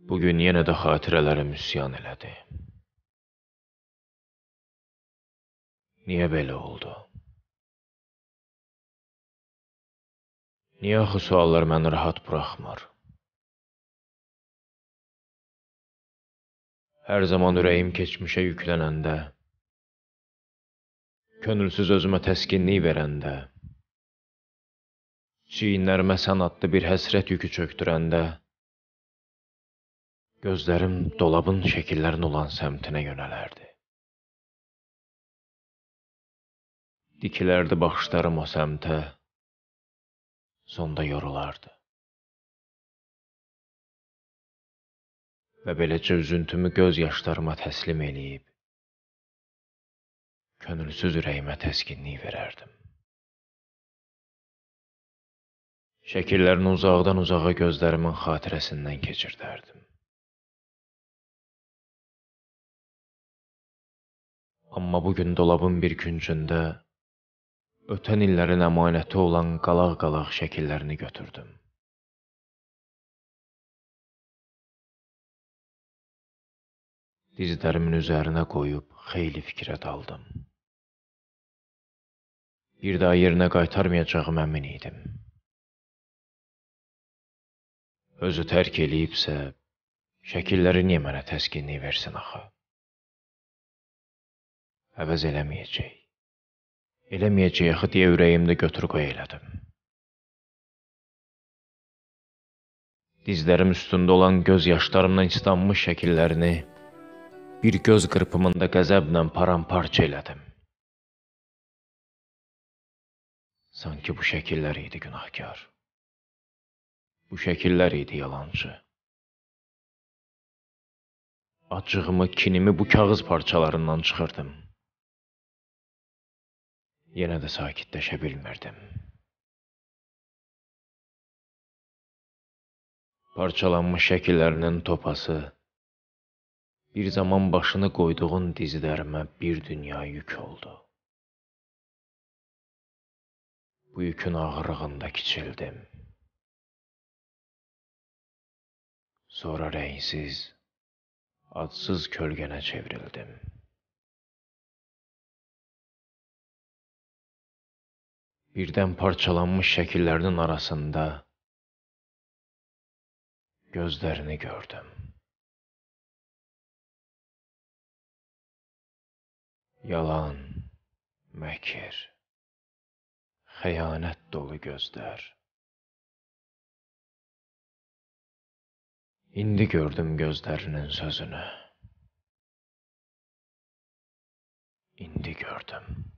Bugün yenə də xatirələrim üsyan elədi. Niyə belə oldu? Niyə axı suallar məni rahat buraxmır? Hər zaman ürəyim keçmişə yüklənəndə, könülsüz özümə təskinlik verəndə, çiyinlərimə sən adlı bir həsrət yükü çöktürəndə, gözlərim dolabın şəkillərin olan səmtinə yönələrdi. Dikilərdi baxışlarım o səmtə, sonda yorulardı. Və beləcə üzüntümü göz yaşlarıma təslim eləyib, könülsüz ürəyimə təskinlik verərdim. Şəkillərini uzaqdan uzağa gözlərimin xatirəsindən keçirdərdim. Amma bugün dolabın bir küncündə ötən illərin əmanəti olan qalaq-qalaq şəkillərini götürdüm. Dizlərimin üzərinə qoyub xeyli fikrə daldım. Bir daha yerinə qaytarmayacağım əmin idim. Özü tərk eləyibsə, şəkilləri niyə mənə təskinlik versin axı? Əvəz eləməyəcək. Eləməyəcək axı deyə ürəyimdə götür-qoy elədim. Dizlərim üstündə olan göz yaşlarımdan islanmış şəkillərini bir göz qırpımında qəzəblə paramparça elədim. Sanki bu şəkillər idi günahkar. Bu şəkillər idi yalancı. Acığımı, kinimi bu kağız parçalarından çıxırdım. Yenə də sakitləşə bilmirdim. Parçalanmış şəkillərinin topası bir zaman başını qoyduğun dizlərimə bir dünya yük oldu. Bu yükün ağırlığında kiçildim. Sonra rəngsiz, adsız kölgənə çevrildim. Birdən parçalanmış şəkillərinin arasında gözlərini gördüm. Yalan, məkir, xəyanət dolu gözlər. İndi gördüm gözlərinin sözünü. İndi gördüm.